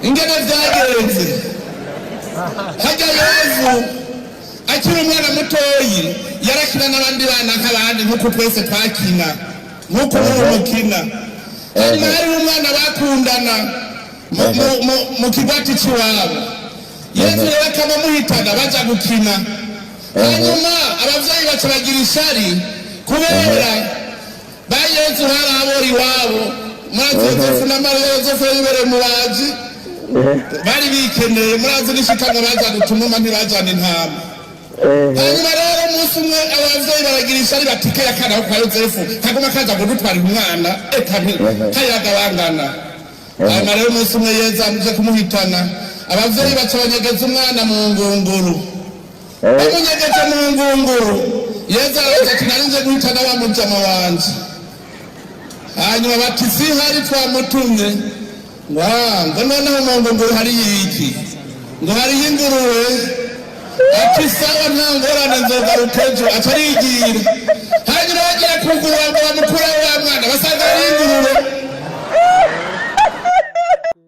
Ingene vyagenze harya, Yezu akiri umwana mutoyi yarakina n'abandi bana nk'abandi, nk'uko twese twakina, nk'uko n'ubu mukina. Hanyuma hariho umwana bakundana mu kigwati c'iwabo. Yezu rero akamuhitana baja gukina. Hanyuma abavyeyi baca bagira ishari kubera ba Yezu hari abora iwabo. Murazi Yozefu na Mariya, Yozefu yibereye umubaji, bari bikeneye. Murazi n'ishikanwa baja gutuma, ntibajana intama. Hanyuma rero umunsi umwe abavyeyi baragira ishari, bati kaya kana ko kwa Yozefu kaguma kaza kudutwarira umwana, eka kayagabangana. Hanyuma rero umunsi umwe Yezu amuje kumuhitana, abavyeyi baca banyegeza umwana mu ngunguru. Bamunyegeje mu ngunguru, Yezu araza ati: "Nari nje guhitana wa mujama wanje." Hanyuma bati: "Si hari twamutumye." Ngo: "Ah," ngo "noneho mu ngunguru hariyo iki?" Ngo: "Hariyo ingurube." Ati: "Sawa, nta ngorane, nzogaruka ejo." Aca arigira. Hanyuma bagiye kugurura ngo bamukureho wa mwana, basanga hariyo ingurube.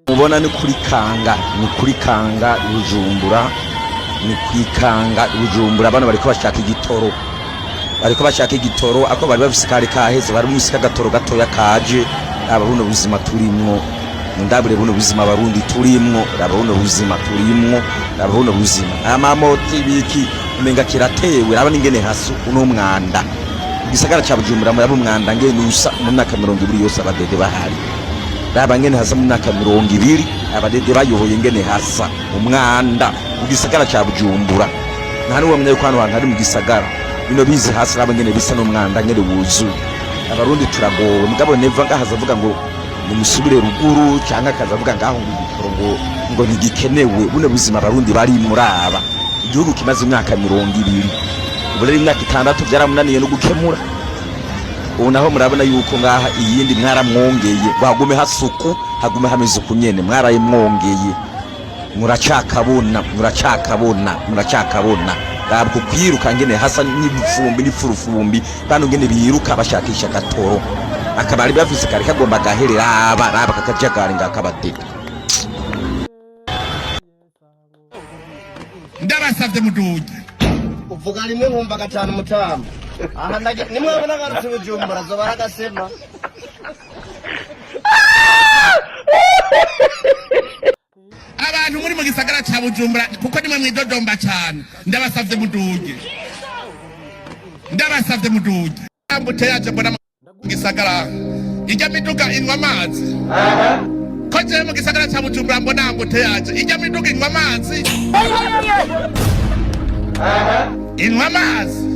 Mubona ni kuri kanga, ni kuri kanga i Bujumbura, ni kwikanga i Bujumbura. Bano bariko bashaka igitoro, bariko bashaka igitoro ako bari bafise kari kaheze, bari mufise agatoro gatoya kaje. Aba buno buzima turimwo, ndabure buno buzima Abarundi turimwo, raba buno buzima turimwo, raba buno buzima, amamoti biki umenga kiratewe. Raba n'ingene hasi uno mwanda. Igisagara ca Bujumbura, muraba umwanda ngene usa mu myaka 20 yose abadede bahari. Raba ngene hasa mu myaka 20 abadede bayoboye, ngene hasa umwanda mu gisagara ca Bujumbura. Nta n'uwamenya yuko hano hantu hari mu gisagara. Bino bizi hasi, raba ngene bisa n'umwanda ngene wuzuye. Abarundi turagowe. Mugabo Neva ngahaza avuga ngo nimusubire ruguru, cyangwa akaza avuga ngaho ngo igitoro ngo ntigikenewe. Buno buzima Abarundi bari, muraba igihugu kimaze imyaka 20, ubu rero imyaka 6 byaramunaniye no gukemura. Ubu naho murabona yuko ngaha iyindi mwaramwongeye ngo hagume hasuku, hagume hameze uku nyene. Mwarayimwongeye, muracakabona, muracakabona, muracakabona. Ntabwo kwiruka ngene hasa n'ibifumbi n'ifurufumbi. Bano ngene biruka bashakisha agatoro, akaba ari bafise kari kagomba gaherera. Raba, raba kakajagari ngakabadega. Ndabasavye muduge. Uvuga rimwe nkumva gatanu mutamba aha nimwabona ngarutse Bujumbura zoba ari agasema. Abantu muri mu gisagara ca Bujumbura, kuko nimwe mwidodomba cane, ndabasavye muduge, ndabasavye muduge. Embouteillage mbona mu gisagara, ijya miduga inywa amazi? Ko jewe mu gisagara ca Bujumbura mbona embouteillage, ijya miduga inywa amazi? Inywa amazi?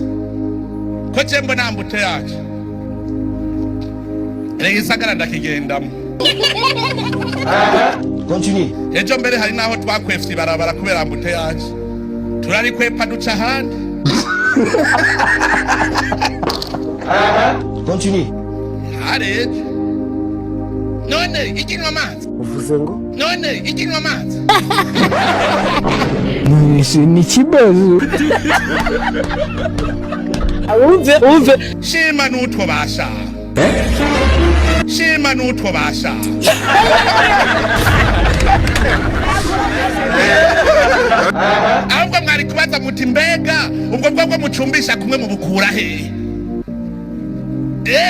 Ko jewe mbona embouteillage? Rega gisagara ndakigendamo. Continue. Ejo mbere hari naho twakwefye ibarabara kubera embouteillage, turarikwepa duca ahandi. Continue. Hari ejo. None ikinywa amazi? Uvuze ngo? None ikinywa amazi? Ni ikibazo. Umve, umve. Shima n'utwo basha, shima n'utwo basha. Ahubwo mwari kubaza muti: "Mbega ubwo bwobwo mucumbisha kumwe mubukura hehe?"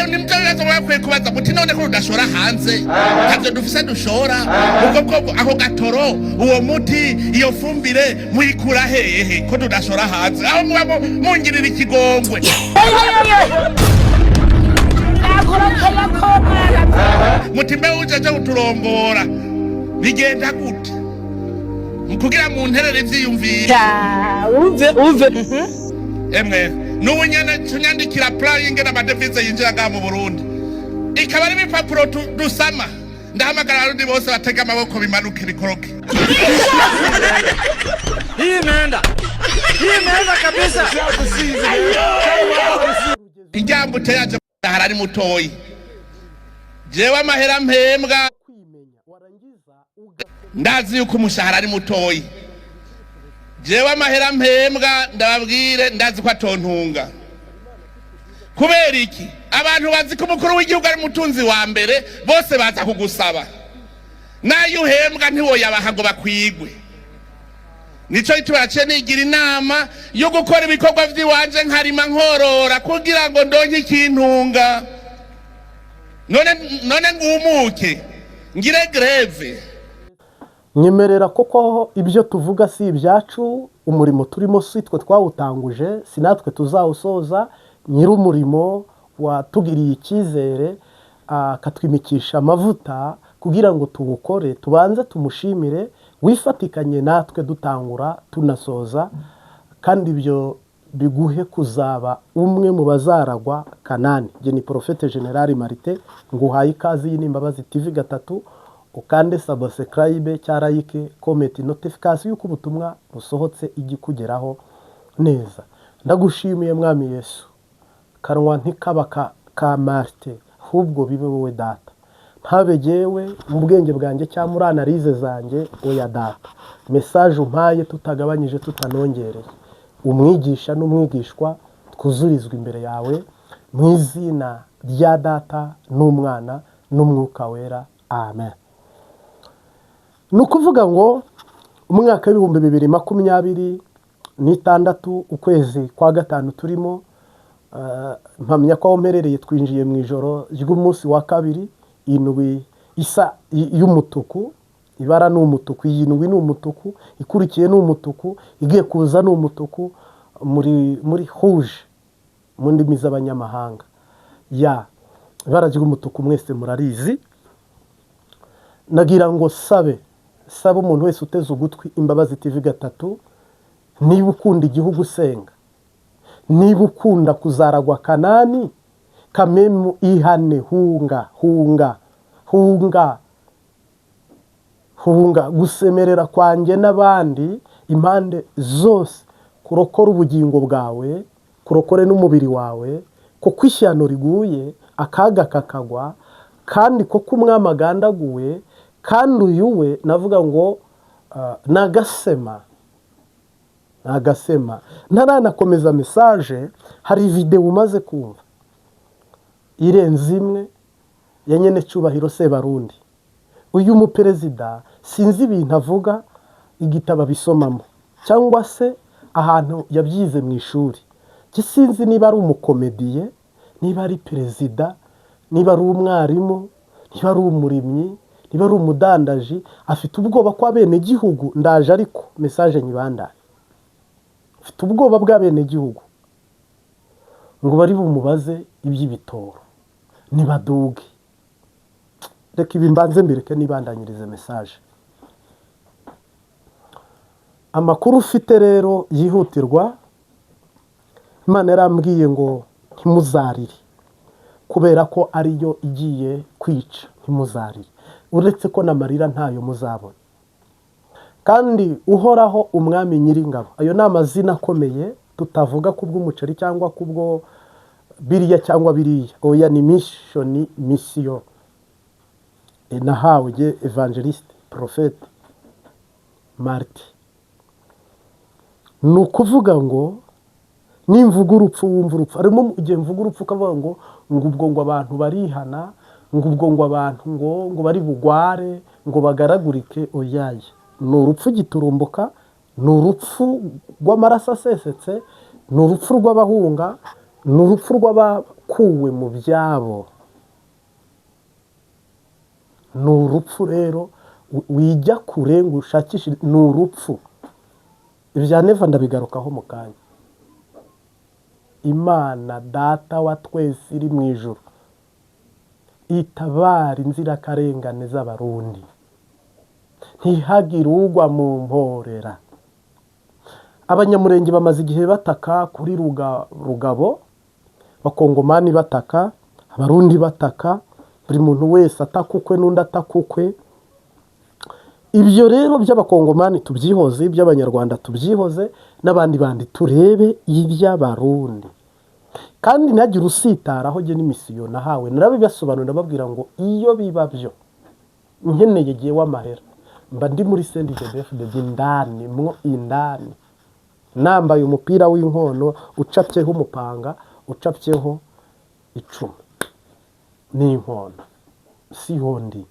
Nimvyo bibazo bakwiye kubaza, muti: "None ko rudashora hanze, ntavyo dufise dushora, ubwo bwobwo, ako gatoro, uwo muti, iyo fumbire muyikura hehe ko tudashora hanze?" Aho muba mungirira ikigongwe, muti: "Mbe ujeje uturongora bigenda gute kugira mu nterere ivyiyumviro?" Umve, umve. Emwe, n'ubu nyene tunyandikira plan y'ingene amadevize yinjira ngaha mu Burundi, ikaba ari ibipapuro dusama. Ndahamagara Abarundi bose batega amaboko, bimanuke bikoroke. Hii imeenda, hii imeenda kabisa. Iryambute yaje harari mutoyi. Jewe amahera mpembwa, ndazi yuko umushahara ari mutoyi. Jewe amahera mpembwa, ndababwire, ndazi ko atontunga. Kubera iki? Abantu bazi ko umukuru w'igihugu ari umutunzi wa mbere, bose baza kugusaba. N'ayo uhembwa ntiwoyabaha ngo bakwigwe. Nico gituma naciye nigira inama yo gukora ibikorwa vy'iwanje, nkarima, nkorora, kugira ngo ndonke ikintunga. None ngumuke ngire grève? Nyemerera koko ibyo tuvuga si ibyacu. Umurimo turimo si twe twawutanguje, si natwe tuzawusoza. Nyir'umurimo watugiriye icyizere akatwimikisha amavuta kugira ngo tuwukore, tubanze tumushimire, wifatikanye natwe dutangura tunasoza. Kandi ibyo biguhe kuzaba umwe mu bazaragwa Kanani. Njye ni Prophète Général Marite, nguhaye ikaze. Iyi ni Imbabazi TV 3. Ukande subscribe cyangwa like, comment, notification y'uko ubutumwa busohotse ijya ikugeraho neza. Ndagushimiye Mwami Yesu. Kanwa ntikaba ka Marite, ahubwo bibe wowe Data, ntabe jyewe mu bwenge bwanjye cyangwa muri analyse zanjye. Oya Data, message umpaye tutagabanyije tutanongereye, umwigisha n'umwigishwa twuzurizwa imbere yawe, mu izina rya Data n'Umwana n'Umwuka Wera, amen. Ni ukuvuga ngo umwaka w'2026, ukwezi kwa gatanu turimo, mpamya ko aho mperereye twinjiye mu ijoro ry'umunsi wa kabiri. Indwi isa y'umutuku, ibara ni umutuku. Iyi ndwi ni umutuku, ikurikiye ni umutuku, igiye kuza ni umutuku, muri rouge mu ndimi z'abanyamahanga. Ya ibara ry'umutuku mwese murarizi. Nagira ngo sabe umuntu wese uteze ugutwi Imbabazi TV 3, niba ukunda igihugu usenga, niba ukunda kuzaragwa Kanani, kamemu ihane, hunga, hunga, hunga, hunga. Gusemerera kwanjye n'abandi impande zose, kurokora ubugingo bwawe, kurokore n'umubiri wawe, kuko ishyano riguye, akaga kakagwa, kandi koko umwami agandaguwe. Kandi uyu we navuga ngo ni agasema, ni agasema. Ntaranakomeza message, hari videwo umaze kumva irenze imwe ya nyene cyubahiro Sebarundi. Uyu muperezida sinzi ibintu avuga, igitabo abisomamo cyangwa se ahantu yabyize mu ishuri. Njye sinzi niba ari umukomediye, niba ari perezida, niba ari umwarimu, niba ari umurimyi, niba ari umudandaji. Afite ubwoba ko abenegihugu, ndaje ariko message nyibandane, afite ubwoba bw'abenegihugu ngo bari bumubaze iby'ibitoro nibaduge. Reka ibi mbanze mbireke nibandanyirize message. Amakuru ufite rero yihutirwa, Imana yarambwiye ngo ntimuzarire, kubera ko ariyo igiye kwica. Ntimuzarire, uretse ko n'amarira ntayo muzabona. Kandi Uhoraho Umwami Nyiringabo, ayo ni amazina akomeye tutavuga kubw'umuceri cyangwa kubwo biriya cyangwa biriya. Oya, ni mission, mission nahawe jye évangéliste prophète Marite. Ni ukuvuga ngo nimvuga urupfu wumva urupfu. Harimo igihe mvuga urupfu ukavuga ngo ubwo ngo abantu barihana, ngo ubwo ngo abantu ngo bari bugware, ngo bagaragurike. Oyaye, ni urupfu giturumbuka, ni urupfu rw'amaraso asesetse, ni urupfu rw'abahunga, ni urupfu rw'abakuwe mu byabo. Ni urupfu rero wijya kure ngo ushakishe, ni urupfu. Ibya Neva ndabigarukaho mu kanya. Imana Data wa twese iri mu ijuru itabara inzirakarengane z'Abarundi, ntihagire ugwa mu mporera. Abanyamurenge bamaze igihe bataka kuri Rugabo, Abakongomani bataka, Abarundi bataka, buri muntu wese ataka ukwe n'undi ataka ukwe. Ibyo rero by'Abakongomani tubyihoze, iby'Abanyarwanda tubyihoze, n'abandi bandi, turebe iby'Abarundi. Kandi ntihagire usitaraho. Jye n'imission nahawe narabibasobanurira, ndababwira ngo iyo biba byo nkeneye gihe w'amahera, mba ndi muri CNDD-FDD indani mwo indani, nambaye umupira w'inkono ucapyeho umupanga, ucapyeho icumu n'inkono. Siho ndi.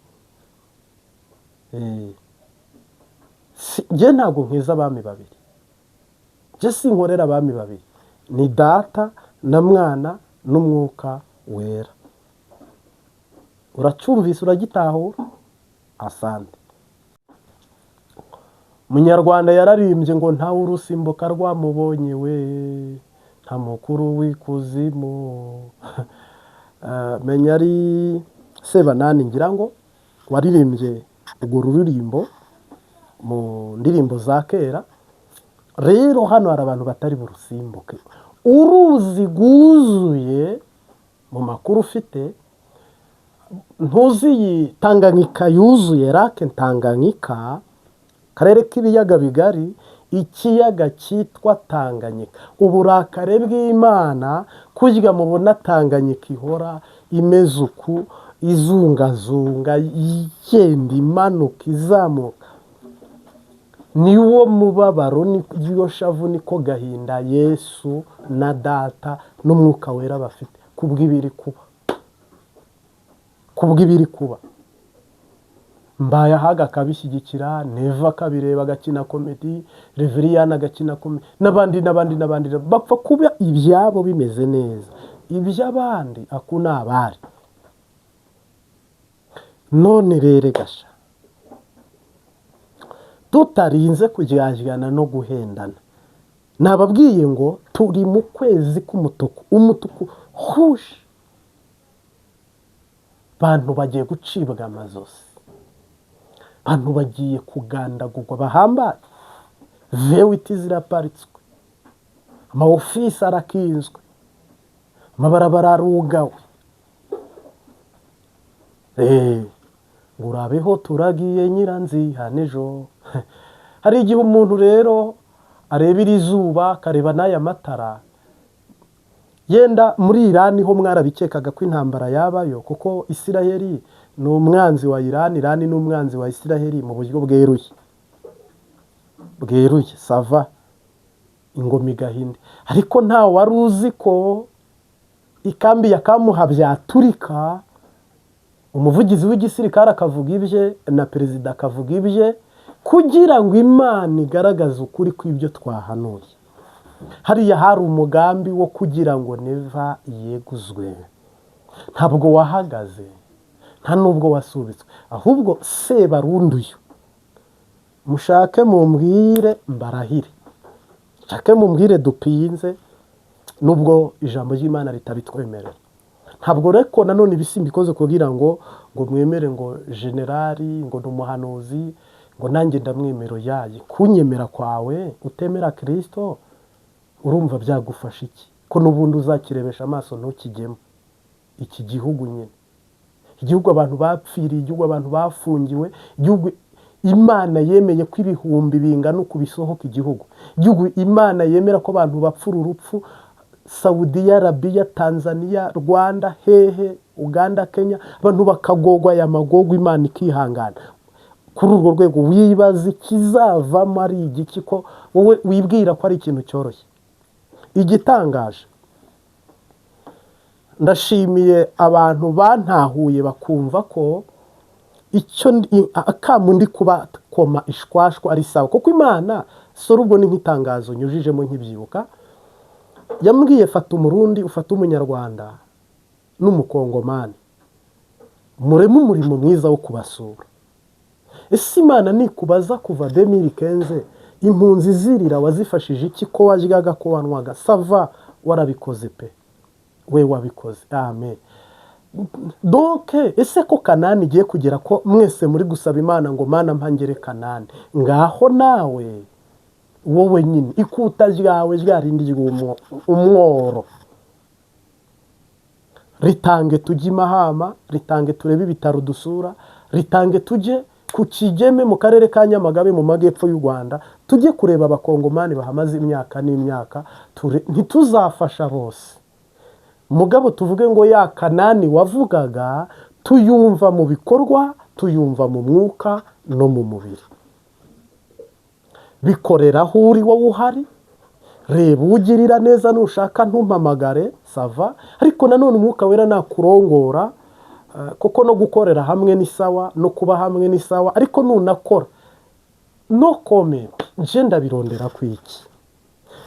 Njye ntabwo nkiza abami babiri, njye sinkorera abami babiri, ni Data na Mwana n'Umwuka Wera. Uracyumvise? Uragitahura? Asante. Munyarwanda yararimbye ngo ntawe urusimbuka rwamubonye we, nta mukuru w'ikuzimu. Menya ari Sebanani ngira ngo waririmbye urwo ruririmbo mu ndirimbo za kera. Rero hano hari abantu batari burusimbuke uruzi rwuzuye. Mu makuru ufite, ntuzi iyi Tanganyika yuzuye, Lake Tanganyika, karere k'ibiyaga bigari, ikiyaga cyitwa Tanganyika. Uburakare bw'Imana kurya mubona Tanganyika ihora imeze uku, izungazunga, igenda imanuka, izamuka, niwo mubabaro, niyo shavu, niko gahinda Yesu na Data n'Umwuka Wera bafite kubw'ibiri kuba, kubw'ibiri kuba. Mbaye ahaga akabishyigikira, Neva akabireba agakina comedy, Reveriyani agakina comedy, n'abandi n'abandi n'abandi, bapfa kuba ibyabo bimeze neza, iby'abandi aku ni abari. None rero gasha, tutarinze kujyajyana no guhendana, nababwiye ngo turi mu kwezi k'umutuku, umutuku hushi. Bantu bagiye gucibwa amazosi, bantu bagiye kugandagurwa bahambaye, V8 ziraparitswe, ama office arakinzwe, amabarabara arugawe. Ngo urabeho, turagiye nyiranziha nijoro. Hari igihe umuntu rero areba iri zuba, akareba n'aya matara. Yenda muri Irani ho mwarabikekaga ko intambara yabayo, kuko Isiraheli ni umwanzi wa Irani, Irani ni umwanzi wa Isiraheli mu buryo bweruye bweruye. Ça va, ingoma igahinde, ariko nta wari uzi ko ikambi ya Kamuha byaturika, umuvugizi w'igisirikare akavuga ibye na perezida akavuga ibye, kugira ngo Imana igaragaze ukuri kw'ibyo twahanuye. Hariya hari umugambi wo kugira ngo Neva yeguzwe. Ntabwo wahagaze, nta nubwo wasubitswe, ahubwo Sebarunduyo mushake mumbwire mbarahire, nshake mumbwire dupinze, nubwo ijambo ry'Imana ritabitwemerera. Ntabwo reko nanone ibisimba ikoze kugira ngo mwemere ngo generali ngo ni umuhanuzi, ngo nanjye ndamwemero yaye. Kunyemera kwawe utemera Kirisito, urumva byagufasha iki, ko n'ubundi uzakirebesha amaso ntukijyemo? Iki gihugu nyine, igihugu abantu bapfiriye, igihugu abantu bafungiwe, igihugu Imana yemeye ko ibihumbi bingana uku bisohoka igihugu, igihugu Imana yemera ko abantu bapfura urupfu, Saudiya Arabiya, Tanzania, Rwanda, hehe, Uganda, Kenya, abantu bakagogwa aya magogwa, Imana ikihangana kuri urwo rwego. Wibaza ikizavamo ari igiki, ko wowe wibwira ko ari ikintu cyoroshye? Igitangaje, ndashimiye abantu bantahuye, bakumva ko icyo akamu ndi kubakoma ishwashwa ari sawa, kuko Imana sora. Ubwo ni nk'itangazo nyujijemo nkibyibuka, yambwiye: "Fata Umurundi, ufate Umunyarwanda n'Umukongomani, mureme umurimo mwiza wo kubasura." Ese Imana nikubaza kuva 2015 impunzi zirira, wazifashije iki, ko waryaga, ko wanywaga? Ça va, warabikoze pe, we wabikoze, amen. Donc ese ko Kanani igiye kugera, ko mwese muri gusaba Imana ngo "Mana mpangere Kanani", ngaho nawe wowe nyine ikuta ryawe rya rindi ry'umworo ritange tujye i Mahama, ritange turebe ibitaro dusura, ritange tujye ku Kigeme mu karere ka Nyamagabe mu majyepfo y'u Rwanda, tujye kureba Abakongomani bahamaze imyaka n'imyaka. Ntituzafasha bose, mugabo tuvuge ngo ya Kanani wavugaga tuyumva mu bikorwa, tuyumva mu mwuka no mu mubiri. Bikorera aho uri wowe uhari, reba ugirira neza. Nushaka ntumpamagare, ça va, ariko nanone Umwuka Wera nakurongora. Kuko no gukorera hamwe ni sawa, no kuba hamwe ni sawa, ariko nunakora no comment, nje ndabirondera ku iki?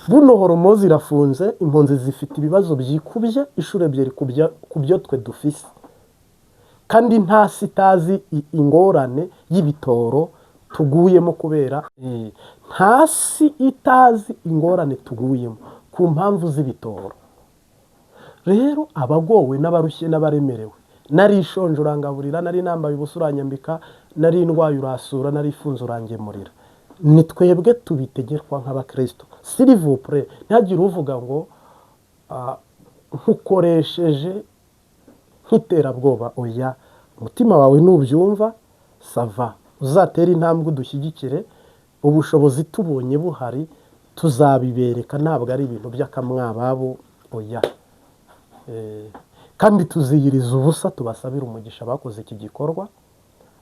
Buno Hormozi irafunze, impunzi zifite ibibazo byikubye inshuro ebyiri ku byo twe dufise, kandi nta sitazi ingorane y'ibitoro tuguyemo kubera nta si itazi ingorane tuguyemo ku mpamvu z'ibitoro. Rero abagowe n'abarushye n'abaremerewe, nari ishonje urangaburira, nari nambaye ubusa uranyambika, nari ndwaye urasura, nari ifunze urangemurira. Ni twebwe tubitegerwa nk'abakristo. S'il vous plaît, ntihagire uvuga ngo nkukoresheje nk'iterabwoba. Oya, umutima wawe nubyumva, ça va, uzatere intambwe udushyigikire. Ubushobozi tubonye buhari tuzabibereka, ntabwo ari ibintu by'akamwababo, oya. Kandi tuziyiriza ubusa tubasabire umugisha bakoze iki gikorwa.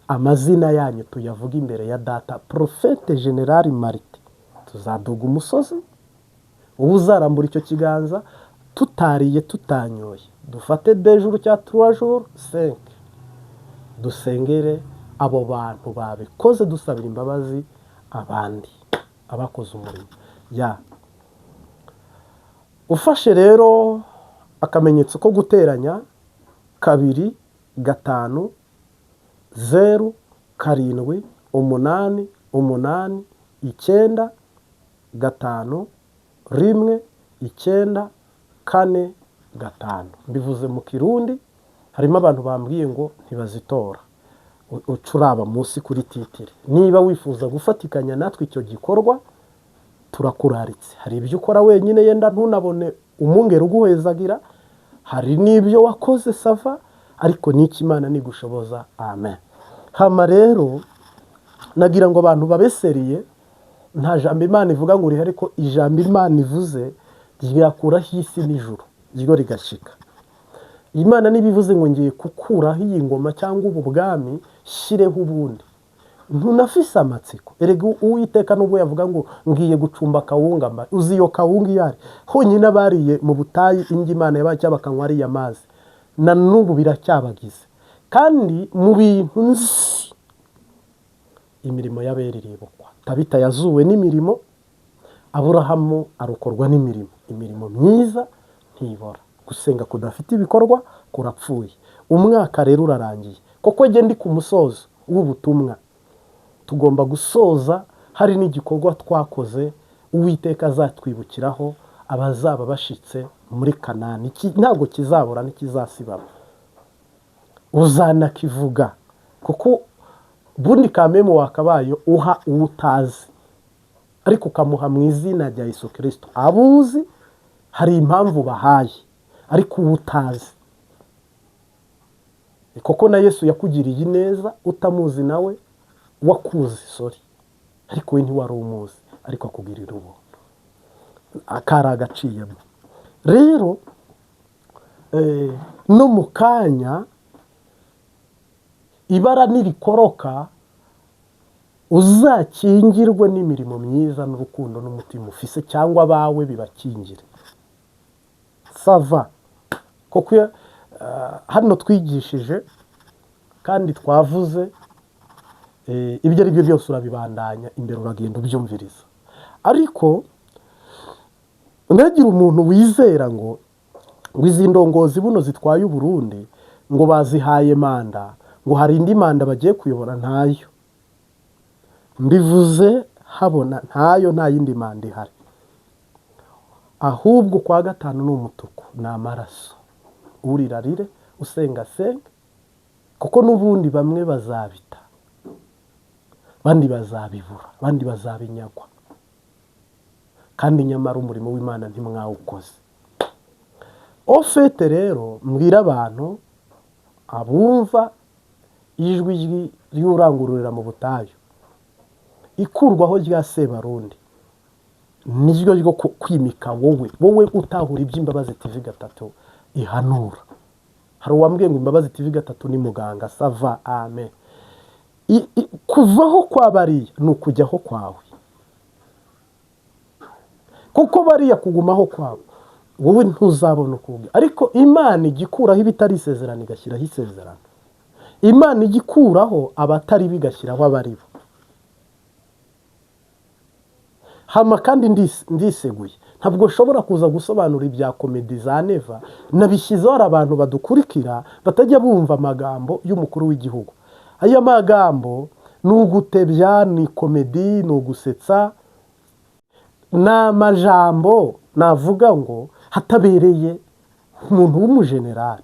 Amazina yanyu tuyavuga imbere ya data. Prophète Général Marite, tuzaduga umusozi, ubu uzarambura icyo kiganza, tutariye tutanyoye, dufate 2 jours cya 3 jours, 5, dusengere abo bantu babikoze, dusabira imbabazi abandi abakoze umurimo ya. Ufashe rero akamenyetso ko guteranya 25078951945. Mbivuze mu Kirundi, harimo abantu bambwiye ngo ntibazitora. Uca uraba munsi kuri titre. Niba wifuza gufatikanya natwe icyo gikorwa, turakuraritse. Hari ibyo ukora wenyine, yenda ntunabone umwungeri uguhezagira, hari n'ibyo wakoze, ça va, ariko n'iki Imana nigushoboza. Amen. Hama rero nagira ngo abantu babeseriye, nta jambo Imana ivuga ngo urihe, ariko ijambo Imana ivuze ryakuraho isi n'ijuru ryo rigashika. Imana niba ivuze ngo ngiye gukuraho iyi ngoma cyangwa ubu bwami shyireho ubundi, ntunafise amatsiko. Erega Uwiteka nubwo yavuga ngo ngiye gucumba kawunga, mba uzi iyo kawunga iyo ari honyine abariye mu butayu indyo Imana yabaye cyangwa bakanywa ariya mazi, na n'ubu biracyabagize. Kandi mu bintu nzi, imirimo y'abera iribukwa. Tabita yazuwe n'imirimo, Aburahamu arokorwa n'imirimo. Imirimo myiza ntibora. Gusenga kudafite ibikorwa kurapfuye. Umwaka rero urarangiye, kuko njye ndi ku musozo w'ubutumwa. Tugomba gusoza hari n'igikorwa twakoze Uwiteka azatwibukiraho abazaba bashitse muri Kanani. Iki ntabwo kizabura, ntikizasibama, uzanakivuga, kuko bundi kamemu wakabaye uha uwo utazi, ariko ukamuha mu izina rya Yesu Kirisito. Abuzi hari impamvu bahaye, ariko uwo utazi, kuko na Yesu yakugiriye ineza utamuzi, nawe wakuzi, sorry, ariko we ntiwari umuzi, ariko akugirira ubuntu, akari agaciyemo. Rero no mu kanya ibara nirikoroka, uzakingirwe n'imirimo myiza n'urukundo n'umutima ufise, cyangwa abawe bibakingire. Ça va, kuko hano twigishije kandi twavuze, ibyo ari byo byose urabibandanya imbere, uragenda ubyumviriza. Ariko ntagire umuntu wizera ngo izi ndongozi buno zitwaye Uburundi ngo bazihaye manda, ngo hari indi manda bagiye kuyobora. Ntayo, mbivuze habona, ntayo, nta yindi manda ihari. Ahubwo kwa gatanu ni umutuku, ni amaraso. Urira arire, usenga asenga, kuko n'ubundi bamwe bazabita, abandi bazabibura, abandi bazabinyagwa, kandi nyamara umurimo w'Imana ntimwawukoze. Au fait rero mbwira abantu abumva ijwi ry'urangururira mu butayu, ikurwaho rya Sebarundi niryo ryo kwimika wowe utahura iby'Imbabazi TV 3 ihanura. Hari uwambwiye ngo Imbabazi TV 3 ni muganga. Ça va, amen. Kuvaho kwa bariya ni ukujyaho kwawe, kuko bariya kugumaho kwabo wowe ntuzabona uko, ariko Imana ijya ikuraho ibitari isezerano igashyiraho isezerano. Imana ijya ikuraho abatari bigashyiraho abari bo. Hama kandi ndiseguye, ntabwo nshobora kuza gusobanura ibya comédie za Neva. Nabishyizeho, hari abantu badukurikira batajya bumva amagambo y'umukuru w'igihugu. Aya magambo ni ugutebya, ni comédie, ni ugusetsa, ni amajambo navuga ngo hatabereye umuntu w'umujenerali.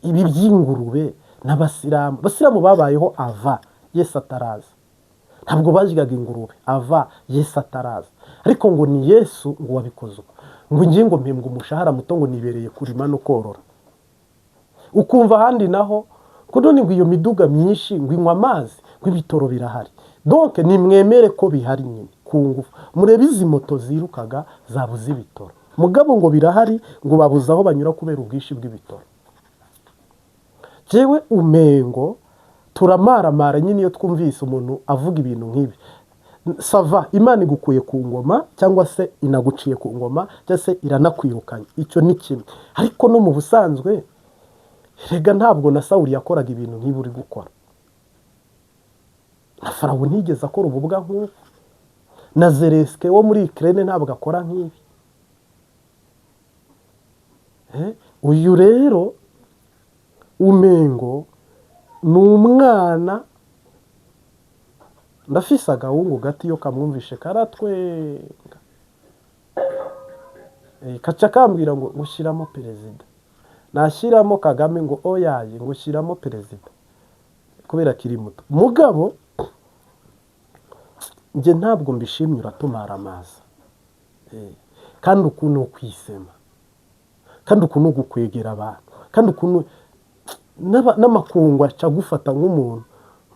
Ibi by'ingurube n'abasilamu, abasilamu babayeho ava Yesu ataraza, ntabwo baryaga ingurube ava Yesu ataraza. Ariko ngo ni Yesu ngo wabikoze uko, ngo ngiye ngo mpembwe umushahara muto, ngo nibereye kurima no korora. Ukumva ahandi naho ngo none ngo iyo miduga myinshi ngo inywa amazi, ngo ibitoro birahari. Donc nimwemere ko bihari nyine ku ngufu. Murebe izi moto zirukaga zabuze ibitoro, mugabo ngo birahari, ngo babuze aho banyura kubera ubwinshi bw'ibitoro. Jewe umengo turamaramara nyine iyo twumvise umuntu avuga ibintu nk'ibi. Ça va, Imana igukuye ku ngoma, cyangwa se inaguciye ku ngoma, cyangwa se iranakwirukanye, icyo ni kimwe. Ariko no mu busanzwe rega ntabwo na Sawuli yakoraga ibintu nk'ibi uri gukora, na Farawo ntiyigeze akora ububwa nk'ubu, na Zelensky wo muri Ukraine ntabwo akora nk'ibi. Uyu rero umengo ni umwana. Ndafise agahungu gato, iyo kamwumvishe karatwenga. Kaca kambwira ngo ngushyiramo perezida, nashyiramo Kagame, ngo oyaye, ngo ushyiramo perezida kubera akiri muto. Mugabo njye ntabwo mbishimye, uratumara amazi. Kandi uku ni ukwisema, kandi uku ni ugukwegera abantu, kandi ukuntu n'amakungu aca agufata nk'umuntu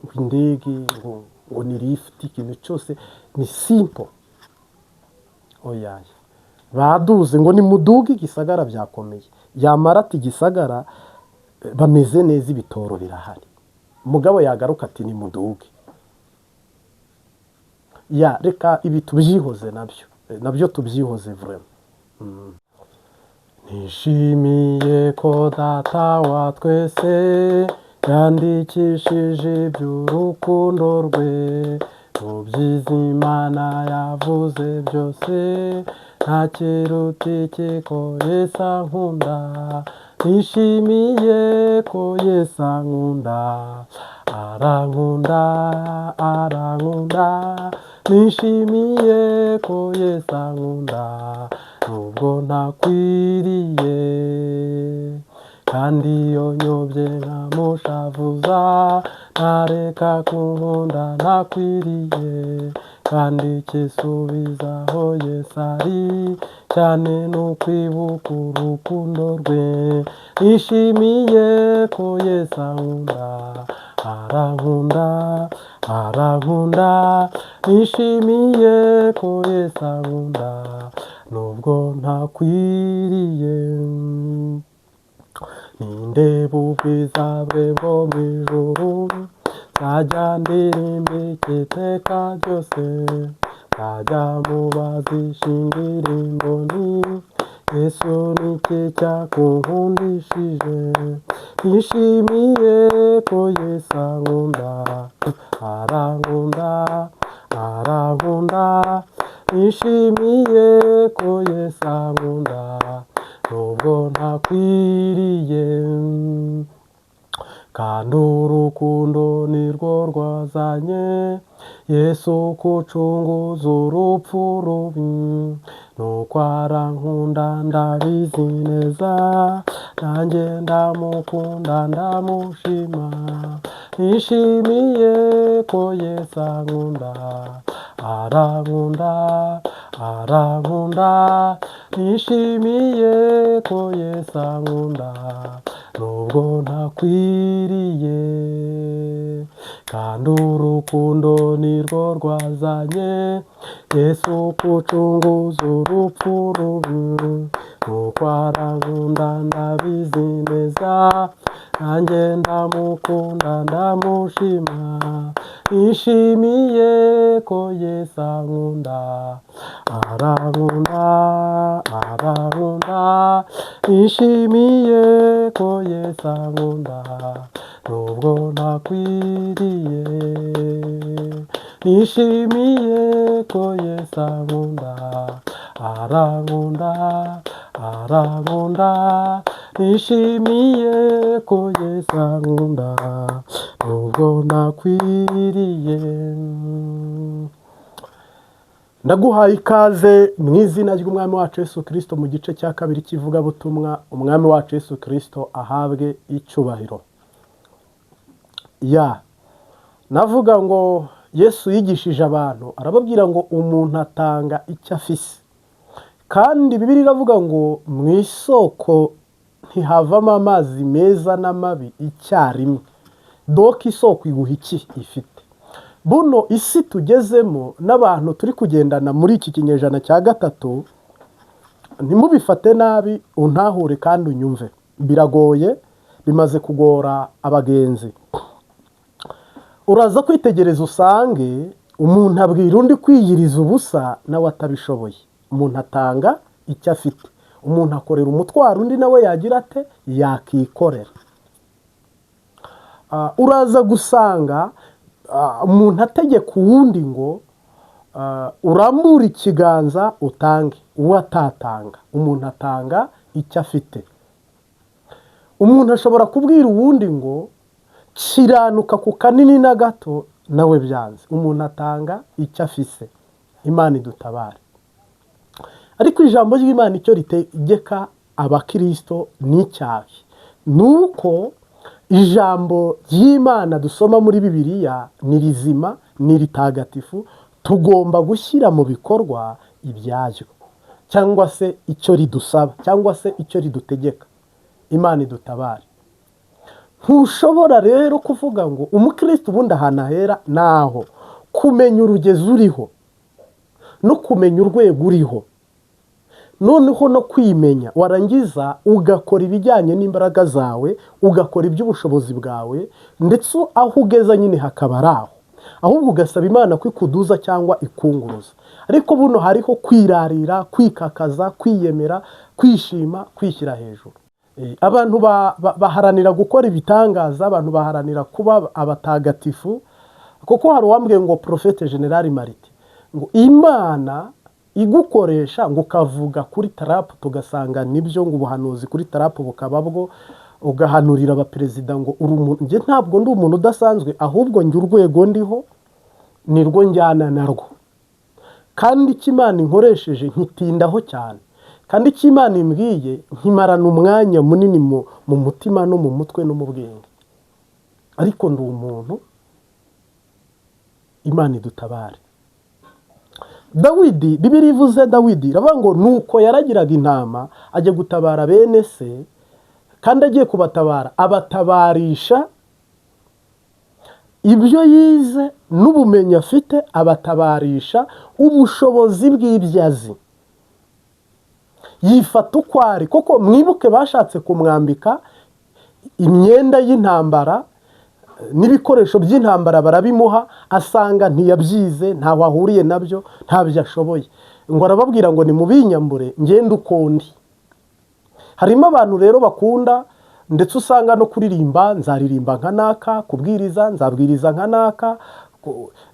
ngo indege ngo ni lifuti, ikintu cyose ni simple. Oyaye, baduze ngo ni muduge igisagara byakomeye, yamara ati igisagara bameze neza, ibitoro birahari. Mugabo yagaruka ati ni muduge. Ya reka ibi tubyihoze, nabyo tubyihoze vraiment. Nishimiye ko Data wa twese yandikishije iby'urukundo rwe. Mu byiza Imana yavuze byose, nta kiruta iki ko Yesu ankunda. Nishimiye ko Yesu ankunda, arankunda, arankunda. Nishimiye ko Yesu ankunda nubwo ntakwiriye, kandi iyo nyobye nkamushavuza, ntareka kunkunda ntakwiriye. Kandi ikisubizaho Yesu ari cyane ni ukwibuka urukundo rwe. Nishimiye ko Yesu ankunda, arankunda, arankunda. Nishimiye ko Yesu ankunda nubwo ntakwiriye. Nindeba ubwiza bwe bwo mu ijuru, nzajya ndirimba iteka ryose, nzajya mubazisha indirimbo nti: "Yesu, niki cyakunkundishije?" Nishimiye ko Yesu ankunda, arankunda, arankunda. Nishimiye ko Yesu ankunda nubwo ntakwiriye, kandi urukundo nirwo rwazanye Yesu kucunguza urupfu rubi. Nuko arankunda ndabizi neza, nanjye ndamukunda, ndamushima. Nishimiye ko Yesu ankunda, arankunda, arankunda. Nishimiye ko Yesu ankunda nubwo ntakwiriye, kandi urukundo nirwo rwazanye Yesu kucunguza urupfu rubi. Kuko arankunda ndabizi neza, nanjye ndamukunda ndamushima. Nishimiye ko Yesu ankunda, arankunda, arankunda. Nishimiye ko Yesu ankunda, nubwo ntakwiriye. Nishimiye ko Yesu ankunda, arankunda, arankunda. Nishimiye ko Yesu ankunda, nubwo ntakwiriye. Ndaguhaye ikaze mu izina ry'Umwami wacu Yesu Kirisito mu gice cya kabiri cy'ivugabutumwa. Umwami wacu Yesu Kirisito ahabwe icyubahiro. Ya navuga ngo Yesu yigishije abantu, arababwira ngo umuntu atanga icyo afise. Kandi Bibiliya iravuga ngo mu isoko ntihavamo amazi meza n'amabi icyarimwe. Donc isoko iguha iki ifite. Buno isi tugezemo n'abantu turi kugendana muri iki kinyejana cya gatatu, ntimubifate nabi, untahure kandi unyumve. Biragoye, bimaze kugora abagenzi. Uraza kwitegereza usange umuntu abwira undi kwiyiriza ubusa nawe atabishoboye. Umuntu atanga icyo afite, umuntu akorera umutwaro undi nawe yagira ate? Yakikorera. Uraza gusanga umuntu ategeka uwundi ngo urambure ikiganza utange, uwo atatanga. Umuntu atanga icyo afite. Umuntu ashobora kubwira uwundi ngo kiranuka ku kanini na gato, nawe byanze. Umuntu atanga icyo afise. Imana idutabare. Ariko ijambo ry'Imana icyo ritegeka abakirisito ni icyaha, ni uko ijambo ry'Imana dusoma muri Bibiliya ni rizima, ni ritagatifu. Tugomba gushyira mu bikorwa ibyayo, cyangwa se icyo ridusaba, cyangwa se icyo ridutegeka. Imana idutabare. Ntushobora rero kuvuga ngo umukristo ubundi ahantu ahera ni aho kumenya urugezi uriho no kumenya urwego uriho, noneho no kwimenya, warangiza ugakora ibijyanye n'imbaraga zawe, ugakora iby'ubushobozi bwawe, ndetse aho ugeza nyine hakaba ari aho, ahubwo ugasaba Imana ko ikuduza cyangwa ikunguruza. Ariko buno hariho kwirarira, kwikakaza, kwiyemera, kwishima, kwishyira hejuru. Abantu baharanira gukora ibitangaza, abantu baharanira kuba abatagatifu. Kuko hari uwambwiye ngo Prophète Général Marite, ngo Imana igukoresha ngo ukavuga kuri tarapu tugasanga nibyo, ngo ubuhanuzi kuri tarapu bukaba bwo ugahanurira abaperezida, ngo uri umuntu. Njye ntabwo ndi umuntu udasanzwe, ahubwo njye urwego ndiho nirwo njyana narwo, kandi icyo Imana inkoresheje nkitindaho cyane, kandi icyo Imana imbwiye nkimarana umwanya munini mu mutima no mu mutwe no mu bwenge. Ariko ndi umuntu. Imana idutabare. Dawidi, Bibiliya ivuze Dawidi iravuga ngo nuko yaragiraga intama ajya gutabara bene se, kandi agiye kubatabara abatabarisha ibyo yize n'ubumenyi afite, abatabarisha ubushobozi bw'ibyo azi, yifata uko ari. Kuko mwibuke bashatse kumwambika imyenda y'intambara n'ibikoresho by'intambara barabimuha, asanga ntiyabyize, ntaho ahuriye nabyo, ntabyo ashoboye. Ngo arababwira ngo nimubinyambure ngende uko ndi. Harimo abantu rero bakunda, ndetse usanga no kuririmba nzaririmba nka naka, kubwiriza nzabwiriza nka naka,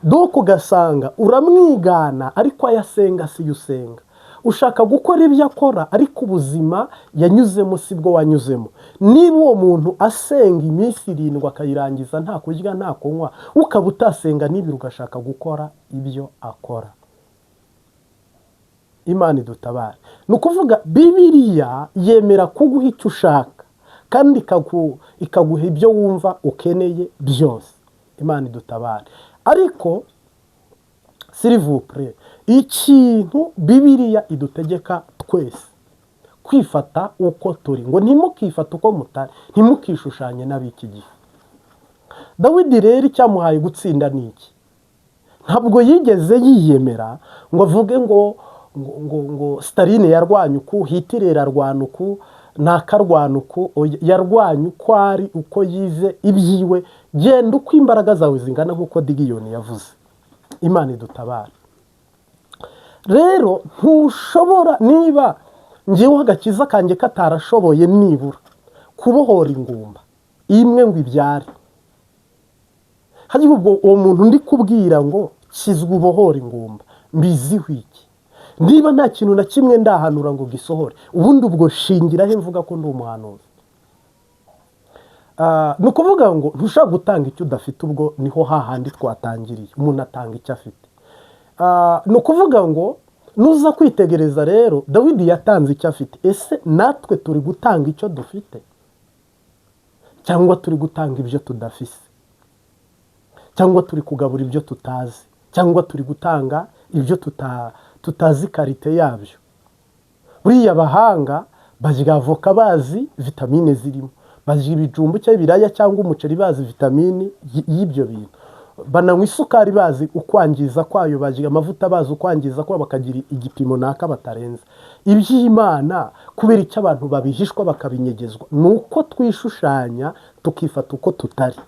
donc ugasanga uramwigana, ariko ayo asenga si yo usenga. Ushaka gukora ibyo akora, ariko ubuzima yanyuzemo si bwo wanyuzemo. Niba uwo muntu asenga iminsi 7 akayirangiza nta kurya nta kunywa, ukaba utasenga n'ibiri ugashaka gukora ibyo akora, Imana idutabare. Ni ukuvuga Bibiliya yemera kuguha icyo ushaka, kandi ikaguha ibyo wumva ukeneye byose. Imana idutabare. Ariko s'il vous plaît, ikintu Bibiliya idutegeka twese, kwifata uko turi, ngo ntimukifate uko mutari, ntimukishushanye n'ab'iki gihe. Dawidi rero icyamuhaye gutsinda ni iki? Ntabwo yigeze yiyemera ngo avuge ngo ngo Staline yarwanye uku, Hitler arwana uku, ntakarwana uku. Oya, yarwanye uko ari, uko yize ibyiwe. Genda uko imbaraga zawe zingana, nk'uko Digiyoni yavuze. Imana idutabara. Rero ntushobora, niba ngewe agakiza kanjye katarashoboye nibura kubohora ingumba imwe ngo ibyare, hajya ubwo uwo muntu ndi kubwira ngo kizwa ubohora ingumba, mbiziho iki niba nta kintu na kimwe ndahanura ngo gisohore? Ubundi ubwo shingiraho mvuga ko ndi umuhanuzi? Ni ukuvuga ngo ntushobora gutanga icyo udafite. Ubwo niho hahandi twatangiriye, umuntu atanga icyo afite. Ni ukuvuga ngo nuza kwitegereza rero, Dawidi yatanze icyo afite. Ese natwe turi gutanga icyo dufite, cyangwa turi gutanga ibyo tudafise, cyangwa turi kugabura ibyo tutazi, cyangwa turi gutanga ibyo tutazi qualité yabyo? Buriya abahanga barya avoka bazi vitamine zirimo, barya ibijumba cyangwa ibiraya cyangwa umuceri bazi vitamine y'ibyo bintu, bananywa isukari bazi ukwangiza kwayo, barya amavuta bazi ukwangiza kwayo, bakagira igipimo naka batarenza. Iby'Imana kubera icyo abantu babihishwa, bakabinyegezwa, ni uko twishushanya, tukifata uko tutari.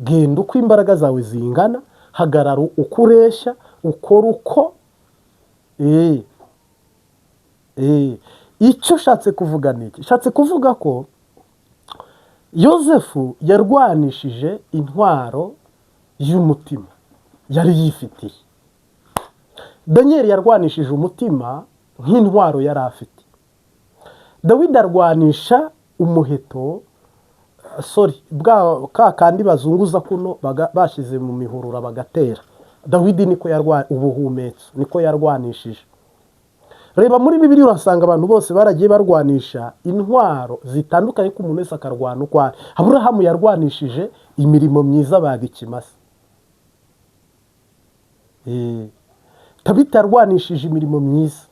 Genda uko imbaraga zawe zingana, hagarara uko ureshya, ukora uko. Icyo ushatse kuvuga ni iki? Ushatse kuvuga ko Yosefu yarwanishije intwaro y'umutima yari yifitiye, Daniyeli yarwanishije umutima nk'intwaro yari afite, Dawidi arwanisha umuheto, sorry, bwa ka kandi bazunguza kuno bashyize mu mihurura bagatera. Dawidi niko yarwa, ubuhumetso niko yarwanishije. Reba muri Bibiliya, urasanga abantu bose baragiye barwanisha intwaro zitandukanye, ko umuntu wese akarwana uko ari. Aburahamu yarwanishije imirimo myiza, baga ikimasa. Tabita yarwanishije imirimo myiza.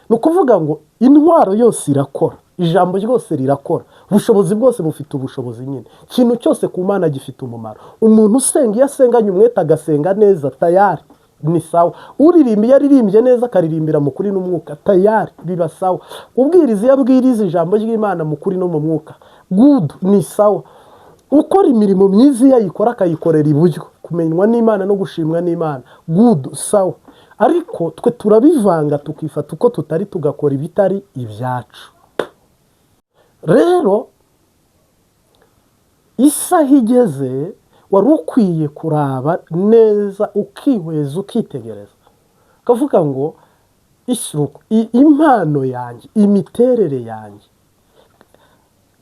Ni ukuvuga ngo intwaro yose irakora, ijambo ryose rirakora, ubushobozi bwose bufite ubushobozi nyine. Ikintu cyose ku Mana gifite umumaro. Umuntu usenga, iyo asenganye umwete, agasenga neza, tayari ni sawa. Uririmba, iyo aririmbye neza, akaririmbira mu kuri n'umwuka, tayari biba sawa. Ubwiriza, iyo abwiriza ijambo ry'Imana mu kuri no mu mwuka, good, ni sawa. Ukora imirimo myiza, iyo ayikora akayikorera iburyo, kumenywa n'Imana no gushimwa n'Imana, good, sawa. Ariko twe turabivanga, tukifata uko tutari, tugakora ibitari ibyacu. Rero isaha igeze wari ukwiye kuraba neza, ukihweza, ukitegereza, ukavuga ngo isuku, impano yanjye, imiterere yanjye,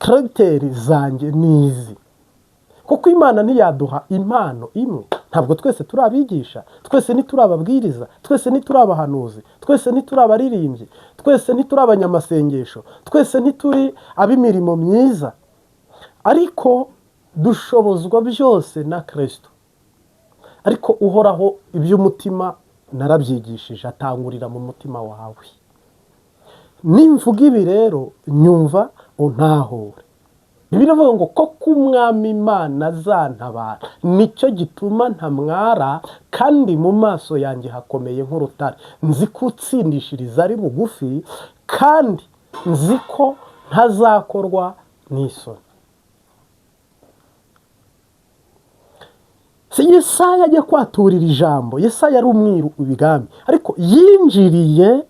caractère zanjye ni izi. Kuko Imana ntiyaduha impano imwe. Ntabwo twese turi abigisha, twese ntituri ababwiriza, twese ntituri abahanuzi, twese ntituri abaririmbyi, twese ntituri abanyamasengesho, twese ntituri ab'imirimo myiza, ariko dushobozwa byose na Kirisito. Ariko Uhoraho iby'umutima narabyigishije, atangurira mu mutima wawe. Nimvuga ibi rero, nyumva untahure. Bibiliya iravuga ngo koko Umwami Imana azantabara, nicyo gituma ntamwara, kandi mu maso yanjye hakomeye nk'urutare. Nzi ko utsindishiriza ari bugufi, kandi nzi ko ntazakorwa n'isoni. Si Yesaya ajya kwaturira ijambo? Yesaya yari umwiru ibigami, ariko yinjiriye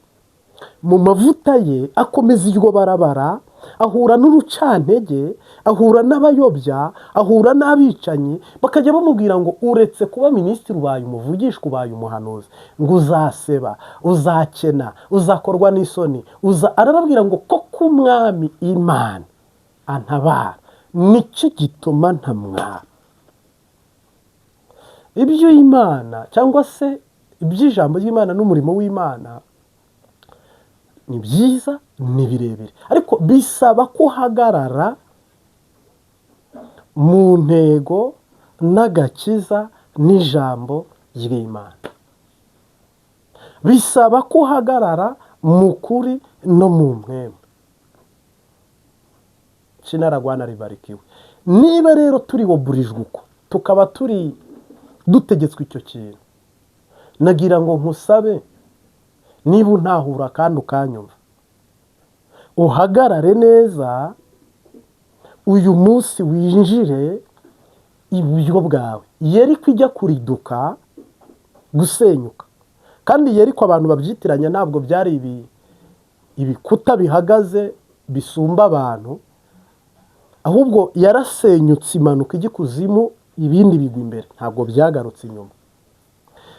mu mavuta ye, akomeza iryo barabara, ahura n'urucantege, ahura n'abayobya, ahura n'abicanyi, bakajya bamubwira ngo uretse kuba minisitiri ubaye umuvugishwa, ubaye umuhanuzi, ngo uzaseba, uzakena, uzakorwa n'isoni, uza. Arababwira ngo koko Umwami Imana antabara, nicyo gituma ntamwara. Ibyo Imana cyangwa se iby'ijambo ry'Imana n'umurimo w'Imana ni byiza, ni birebire, ariko bisaba ko uhagarara mu ntego n'agakiza n'ijambo ry'Imana. Bisaba ko uhagarara mu kuri no mu mpwemu. Kinaragwana ribarikiwe. Niba rero turi woburijwe uko, tukaba turi dutegetswe icyo kintu. Nagira ngo nkusabe, niba untahura kandi ukanyumva, uhagarare neza uyu munsi, winjire iburyo bwawe. Yeriko ijya kuriduka, gusenyuka, kandi Yeriko abantu babyitiranya, ntabwo byari ibi ibikuta bihagaze bisumba abantu, ahubwo yarasenyutse imanuka ijya ikuzimu, ibindi bigwa imbere, ntabwo byagarutse inyuma.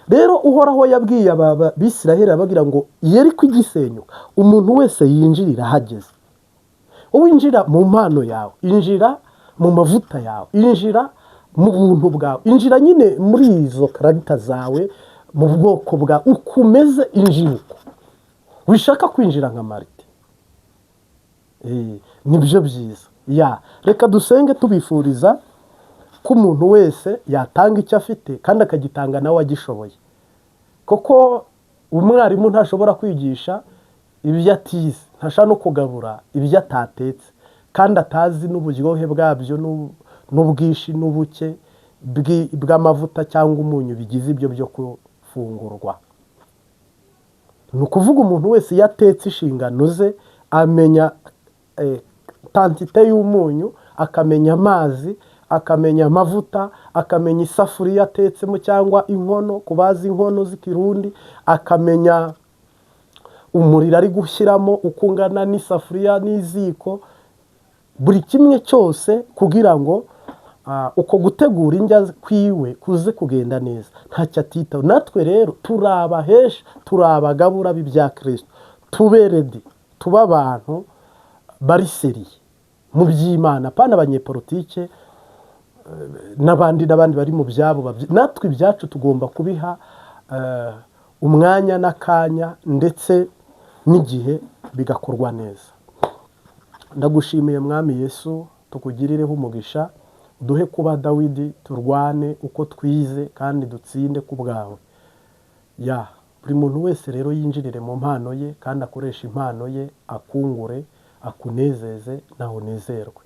Rero Uhoraho yabwiye aba Bisiraheli, ababwira ngo Yeriko igisenyuka, umuntu wese yinjirira ahageze. Winjira mu mpano yawe, injira mu mavuta yawe, injira mu buntu bwawe, injira nyine muri izo caractère zawe, mu bwoko bwawe uko umeze, injira uko wishaka kwinjira nka Marite. Nibyo byiza. Ya, reka dusenge tubifuriza ko umuntu wese yatanga icyo afite kandi akagitanga nawe agishoboye, kuko umwarimu ntashobora kwigisha ibyo atize, ntashobora no kugabura ibyo atatetse kandi atazi n'uburyohe bwabyo n'ubwinshi n'ubuke bw'amavuta cyangwa umunyu bigize ibyo byo gufungurwa. Ni ukuvuga, umuntu wese iyo atetse, inshingano ze amenya quantité y'umunyu, akamenya amazi, akamenya amavuta, akamenya isafuriya atetsemo cyangwa inkono ku bazi inkono z'ikirundi, akamenya umuriro ari gushyiramo uko ungana n'isafuriya n'iziko, buri kimwe cyose, kugira ngo uko gutegura indya kwiwe kuze kugenda neza, ntacyo atitaho. Natwe rero turi abahesha, turi abagabura b'ibya Kirisito. Tube ready, tube abantu bari sérieux mu by'Imana, apana abanyepolitike n'abandi n'abandi bari mu byabo. Natwe ibyacu tugomba kubiha umwanya n'akanya ndetse n'igihe, bigakorwa neza. Ndagushimiye Mwami Yesu, tukugirireho umugisha, duhe kuba Dawidi, turwane uko twize kandi dutsinde ku bwawe. Ya, buri muntu wese rero yinjirire mu mpano ye kandi akoreshe impano ye, akungure, akunezeze, nawe unezerwe.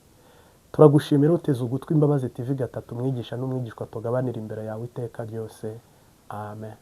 Turagushimira uteze ugutwi Imbabazi TV 3, umwigisha n'umwigishwa tugabanira imbere yawe iteka ryose. Amen.